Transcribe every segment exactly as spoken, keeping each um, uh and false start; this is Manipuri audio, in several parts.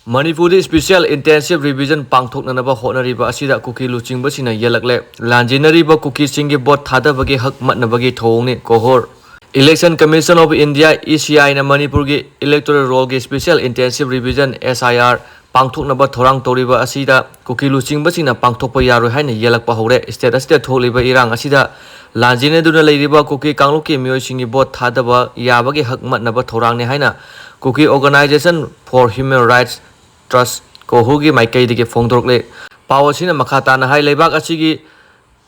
ꯃꯅꯤꯄꯨꯔꯗ Special Intensive Revision ꯄꯥꯡꯊꯣꯛꯅꯅꯕ ꯍꯣꯠꯅꯔꯤꯕ ꯑꯁꯤꯗ ꯀꯨꯀꯤ ꯂꯨꯆꯤꯡꯕꯁꯤꯡꯅ ꯌꯦꯜꯂꯛꯂꯦ꯫ ꯂꯥꯟꯖꯦꯟꯅꯔꯤꯕ ꯀꯨꯀꯤꯁꯤꯡꯒꯤ ꯚꯣꯠ ꯊꯥꯗꯕꯒꯤ ꯍꯛ ꯃꯠꯅꯕꯒꯤ ꯊꯧꯑꯣꯡꯅꯤ꯫ ꯀꯣꯍꯣꯔ Election Commission of India, E C I ꯅ ꯃꯅꯤꯄꯨꯔꯒꯤ Electoral Roll ꯒꯤ Special Intensive Revision, S I R, ꯄꯥꯡꯊꯣꯛꯅꯕ ꯊꯧꯔꯥꯡ ꯇꯧꯔꯤꯕ ꯑꯁꯤꯗ ꯀꯨꯀꯤ ꯂꯨꯆꯤꯡꯕꯁꯤꯡꯅ ꯄꯥꯡꯊꯣꯛꯄ ꯌꯥꯔꯣꯏ ꯍꯥꯏꯅ ꯌꯦꯜꯂꯛꯄ ꯍꯧꯔꯦ꯫ State ꯑꯁꯤꯗ ꯊꯣꯛꯂꯤꯕ ꯏꯔꯥꯡ ꯑꯁꯤꯗ ꯂꯥꯟꯖꯦꯟꯅꯗꯨꯅ ꯂꯩꯔꯤꯕ ꯀꯨꯀꯤ ꯀꯥꯡꯂꯨꯞꯀꯤ ꯃꯤꯑꯣꯏꯁꯤꯡꯒꯤ ꯚꯣꯠ ꯊꯥꯗꯕ ꯌꯥꯕꯒꯤ ꯍꯛ ꯃꯠꯅꯕ ꯊꯧꯔꯥꯡꯅꯤ ꯍꯥꯏꯅ Kuki Organisation for Human Rights Trust, ꯀꯣꯍꯨꯒꯤ ꯃꯥꯏꯀꯩꯗꯒꯤ ꯐꯣꯡꯗꯣꯔꯛꯂꯦ꯫ ꯄꯥꯎ ꯑꯁꯤꯅ ꯃꯈꯥ ꯇꯥꯅ ꯍꯥꯏ, ꯂꯩꯕꯥꯛ ꯑꯁꯤꯒꯤ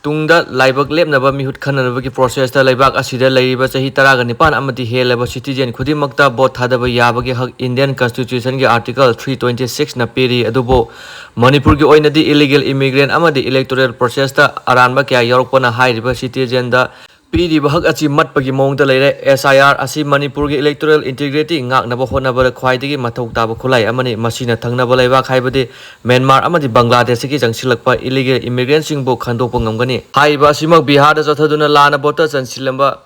ꯇꯨꯡꯗ ꯂꯥꯏꯕꯛ ꯂꯦꯞꯅꯕ ꯃꯤꯍꯨꯠ ꯈꯟꯅꯅꯕꯒꯤ process ꯇ ꯂꯩꯕꯥꯛ ꯑꯁꯤꯗ ꯂꯩꯔꯤꯕ ꯆꯍꯤ ꯇꯔꯥꯒ ꯅꯤꯄꯥꯟ ꯑꯃꯗꯤ ꯍꯦꯜꯂꯕ citizen ꯈꯨꯗꯤꯡꯃꯛꯇ ꯚꯣꯠ ꯊꯥꯗꯕ ꯌꯥꯕꯒꯤ ꯍꯛ Indian Constitution ꯒꯤ Article three twenty six ꯅ ꯄꯤꯔꯤ꯫ ꯑꯗꯨꯕꯨ ꯃꯅꯤꯄꯨꯔꯒꯤ ꯑꯣꯏꯅꯗꯤ illegal immigrant ꯑꯃꯗꯤ electoral process ꯇ ꯑꯔꯥꯟꯕ ꯀꯌꯥ ꯌꯥꯎꯔꯛꯄꯅ ꯍꯥꯏꯔꯤꯕ citizen ꯗ ꯄꯤꯔꯤꯕ ꯍꯛ ꯑꯁꯤ ꯃꯠꯄꯒꯤ ꯃꯑꯣꯡꯗ ꯂꯩꯔꯦ꯫ S I R ꯑꯁꯤ ꯃꯅꯤꯄꯨꯔꯒꯤ electoral integrity ꯉꯥꯛꯅꯕ ꯍꯣꯠꯅꯕꯗ ꯈ꯭ꯋꯥꯏꯗꯒꯤ ꯃꯊꯧ ꯇꯥꯕ ꯈꯨꯠꯂꯥꯏ ꯑꯃꯅꯤ꯫ ꯃꯁꯤꯅ ꯊꯪꯅꯕ ꯂꯩꯕꯥꯛ ꯍꯥꯏꯕꯗꯤ ꯃ꯭ꯌꯥꯟꯃꯥꯔ ꯑꯃꯗꯤ ꯕꯪꯒ꯭ꯂꯥꯗꯦꯁꯇꯒꯤ ꯆꯪꯁꯤꯜꯂꯛꯄ illegal immigrant ꯁꯤꯡꯕꯨ ꯈꯟꯗꯣꯛꯄ ꯉꯝꯒꯅꯤ꯫ ꯍꯥꯏꯔꯤꯕ ꯑꯁꯤꯃꯛ ꯕꯤꯍꯥꯔꯗ ꯆꯠꯊꯗꯨꯅ ꯂꯥꯟꯅ ꯚꯣꯠꯇ ꯆꯪꯁꯤꯜꯂꯝꯕ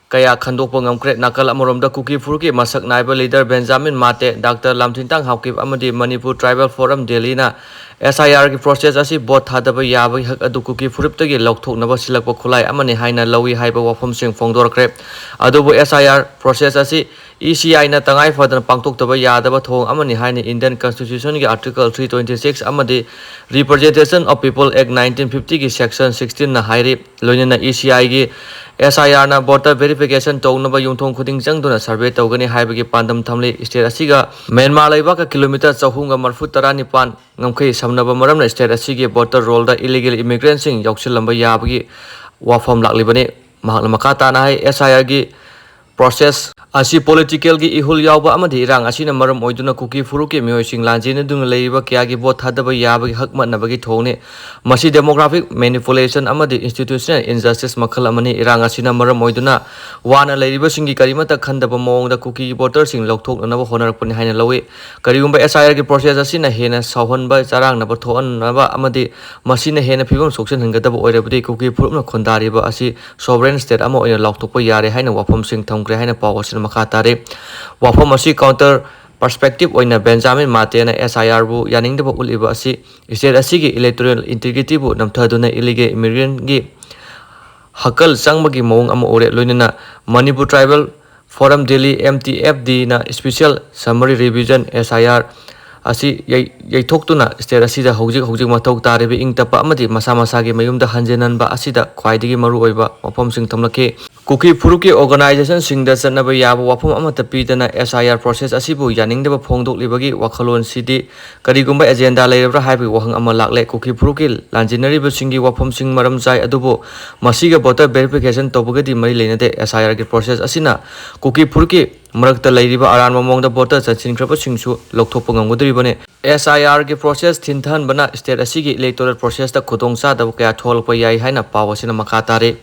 ꯀꯌꯥ ꯈꯟꯗꯣꯛꯄ ꯉꯝꯈ꯭ꯔꯦ꯫ ꯅꯥꯀꯜ ꯑꯃꯔꯣꯝꯗ ꯀꯨꯀꯤ ꯐꯨꯔꯨꯞꯀꯤ ꯃꯁꯛ ꯅꯥꯏꯕ leader Benjamin Mate, doctor ꯂꯥꯝꯊꯤꯟꯇꯥꯡ Haokip ꯑꯃꯗꯤ Manipur Tribal Forum ꯗꯦꯜꯂꯤꯅ S I R ꯒꯤ process ꯑꯁꯤ ꯚꯣꯠ ꯊꯥꯗꯕ ꯌꯥꯕꯒꯤ ꯍꯛ ꯑꯗꯨ ꯀꯨꯀꯤ ꯐꯨꯔꯨꯞꯇꯒꯤ ꯂꯧꯊꯣꯛꯅꯕ ꯁꯤꯜꯂꯛꯄ ꯈꯨꯠꯂꯥꯏ ꯑꯃꯅꯤ ꯍꯥꯏꯅ ꯂꯧꯏ ꯍꯥꯏꯕ ꯋꯥꯐꯝꯁꯤꯡ ꯐꯣꯡꯗꯣꯔꯛꯈ꯭ꯔꯦ꯫ ꯑꯗꯨꯕꯨ S I R process ꯑꯁꯤ E C I ꯅ ꯇꯉꯥꯏ ꯐꯗꯅ ꯄꯥꯡꯊꯣꯛꯇꯕ ꯌꯥꯗꯕ ꯊꯧꯑꯣꯡ ꯑꯃꯅꯤ ꯍꯥꯏꯅ Indian Constitution ꯒꯤ Article three twenty six ꯑꯃꯗꯤ Representation of People Act nineteen fifty ꯒꯤ Section sixteen ꯅ ꯍꯥꯏꯔꯤ꯫ ꯂꯣꯏꯅꯅ E C I ꯒꯤ S I R ꯅ voter verification ꯇꯧꯅꯕ ꯌꯨꯝꯊꯣꯡ ꯈꯨꯗꯤꯡ ꯆꯪꯗꯨꯅ survey ꯇꯧꯒꯅꯤ ꯍꯥꯏꯕꯒꯤ ꯄꯥꯟꯗꯝ ꯊꯝꯂꯤ꯫ State ꯑꯁꯤꯒ ꯃ꯭ꯌꯥꯟꯃꯥꯔ ꯂꯩꯕꯥꯛꯀ kilometre ꯆꯍꯨꯝꯒ ꯃꯔꯤꯐꯨ ꯇꯔꯥ ꯅꯤꯄꯥꯟ ꯉꯝꯈꯩ ꯁꯝꯅꯕ ꯃꯔꯝꯅ state ꯑꯁꯤꯒꯤ voter roll ꯗ illegal immigrant ꯁꯤꯡ ꯌꯥꯎꯁꯤꯜꯂꯝꯕ ꯌꯥꯕꯒꯤ ꯋꯥꯐꯝ ꯂꯥꯛꯂꯤꯕꯅꯤ꯫ ꯃꯍꯥꯛꯅ ꯃꯈꯥ ꯇꯥꯅ ꯍꯥꯏ, S I R ꯒꯤ process ꯑꯁꯤ political ꯒꯤ ꯏꯍꯨꯜ ꯌꯥꯎꯕ ꯑꯃꯗꯤ ꯏꯔꯥꯡ ꯑꯁꯤꯅ ꯃꯔꯝ ꯑꯣꯏꯗꯨꯅ ꯀꯨꯀꯤ ꯐꯨꯔꯨꯞꯀꯤ ꯃꯤꯑꯣꯏꯁꯤꯡ ꯂꯥꯟꯖꯦꯟꯅꯗꯨꯅ ꯂꯩꯔꯤꯕ ꯀꯌꯥꯒꯤ ꯚꯣꯠ ꯊꯥꯗꯕ ꯌꯥꯕꯒꯤ ꯍꯛ ꯃꯠꯅꯕꯒꯤ ꯊꯧꯑꯣꯡꯅꯤ꯫ ꯃꯁꯤ demographic manipulation ꯑꯃꯗꯤ institutional injustice ꯃꯈꯜ ꯑꯃꯅꯤ꯫ ꯏꯔꯥꯡ ꯑꯁꯤꯅ ꯃꯔꯝ ꯑꯣꯏꯗꯨꯅ ꯋꯥꯅ ꯂꯩꯔꯤꯕꯁꯤꯡꯒꯤ ꯀꯔꯤꯃꯠꯇ ꯈꯟꯗꯕ ꯃꯑꯣꯡꯗ ꯀꯨꯀꯤꯒꯤ voter ꯁꯤꯡ ꯂꯧꯊꯣꯛꯅꯅꯕ ꯍꯣꯠꯅꯔꯛꯄꯅꯤ ꯍꯥꯏꯅ ꯂꯧꯏ꯫ ꯀꯔꯤꯒꯨꯝꯕ S I R ꯒꯤ process ꯑꯁꯤꯅ ꯍꯦꯟꯅ ꯁꯥꯎꯍꯟꯕ, ꯆꯔꯥꯡꯅꯕ ꯊꯣꯛꯍꯟꯅꯕ ꯑꯃꯗꯤ ꯃꯁꯤꯅ ꯍꯦꯟꯅ ꯐꯤꯕꯝ ꯁꯣꯛꯆꯟꯍꯟꯒꯗꯕ ꯑꯣꯏꯔꯕꯗꯤ ꯀꯨꯀꯤ ꯐꯨꯔꯨꯞꯅ ꯈꯨꯟꯗꯥꯔꯤꯕ ꯑꯁꯤ sovereign state ꯑꯃ ꯑꯣꯏꯅ ꯂꯥꯎꯊꯣꯛꯄ ꯌꯥꯔꯦ ꯍꯥꯏꯅ ꯋꯥꯐꯝꯁꯤꯡ ꯊꯝꯈ꯭ꯔꯦ ꯍꯥꯏꯅ ꯄꯥꯎ ꯑꯁꯤꯅ ꯃꯈꯥ ꯇꯥꯔꯤ꯫ ꯋꯥꯐꯝ ꯑꯁꯤ counter perspective ꯑꯣꯏꯅ ꯕꯦꯟꯖꯥꯃꯤꯟ ꯃꯥꯇꯦꯅ S I R ꯕꯨ ꯌꯥꯅꯤꯡꯗꯕ ꯎꯠꯂꯤꯕ ꯑꯁꯤ state ꯑꯁꯤꯒꯤ electoral integrity ꯕꯨ ꯅꯝꯊꯗꯨꯅ illegal immigrant ꯀꯤ ꯍꯛꯀꯜ ꯆꯪꯕꯒꯤ ꯃꯑꯣꯡ ꯑꯃ ꯎꯔꯦ꯫ ꯂꯣꯏꯅꯅ Manipur Tribal Forum Delhi, M T F D ꯅ special summary revision S I R ꯑꯁꯤ ꯌꯩ-, ꯌꯩꯊꯣꯛꯇꯨꯅ state ꯑꯁꯤꯗ ꯍꯧꯖꯤꯛ ꯍꯧꯖꯤꯛ ꯃꯊꯧ ꯇꯥꯔꯤꯕ ꯏꯪ ꯇꯞꯄ ꯑꯃꯗꯤ ꯃꯁꯥ ꯃꯁꯥꯒꯤ ꯃꯌꯨꯝꯗ ꯍꯟꯖꯤꯟꯍꯟꯕ ꯑꯁꯤꯗ ꯈ꯭ꯋꯥꯏꯗꯒꯤ ꯃꯔꯨꯑꯣꯏꯕ ꯋꯥꯐꯝꯁꯤꯡ ꯊꯝꯂꯛꯈꯤ꯫ ꯀꯨꯀꯤ ꯐꯨꯔꯨꯞꯀꯤ organization ꯁꯤꯡꯗ ꯆꯠꯅꯕ ꯌꯥꯕ ꯋꯥꯐꯝ ꯑꯃꯠꯇ ꯄꯤꯗꯅ S I R process ꯑꯁꯤꯕꯨ ꯌꯥꯅꯤꯡꯗꯕ ꯐꯣꯡꯗꯣꯛꯂꯤꯕꯒꯤ ꯋꯥꯈꯜꯂꯣꯟꯁꯤꯗꯤ ꯀꯔꯤꯒꯨꯝꯕ agenda ꯂꯩꯔꯕ꯭ꯔꯥ ꯍꯥꯏꯕꯒꯤ ꯋꯥꯍꯪ ꯑꯃ ꯂꯥꯛꯂꯦ꯫ ꯀꯨꯀꯤ ꯐꯨꯔꯨꯞꯀꯤ ꯂꯥꯟꯖꯦꯟꯅꯔꯤꯕꯁꯤꯡꯒꯤ ꯋꯥꯐꯝꯁꯤꯡ ꯃꯔꯝ ꯆꯥꯏ, ꯑꯗꯨꯕꯨ ꯃꯁꯤꯒ voter verification ꯇꯧꯕꯒꯗꯤ ꯃꯔꯤ ꯂꯩꯅꯗꯦ꯫ S I R ꯒꯤ process ꯑꯁꯤꯅ ꯀꯨꯀꯤ ꯐꯨꯔꯨꯞꯀꯤ ꯃꯔꯛꯇ ꯂꯩꯔꯤꯕ ꯑꯔꯥꯟꯕ ꯃꯑꯣꯡꯗ voter ꯆꯟꯁꯤꯟꯈ꯭ꯔꯕꯁꯤꯡꯁꯨ ꯂꯧꯊꯣꯛꯄ ꯉꯝꯒꯗꯧꯔꯤꯕꯅꯤ꯫ S I R ꯒꯤ process ꯊꯤꯟꯊꯍꯟꯕꯅ state ꯑꯁꯤꯒꯤ electoral process ꯇ ꯈꯨꯗꯣꯡꯆꯥꯗꯕ ꯀꯌꯥ ꯊꯣꯛꯂꯛꯄ ꯌꯥꯏ ꯍꯥꯏꯅ ꯄꯥꯎ ꯑꯁꯤꯅ ꯃꯈꯥ ꯇꯥꯔꯤ꯫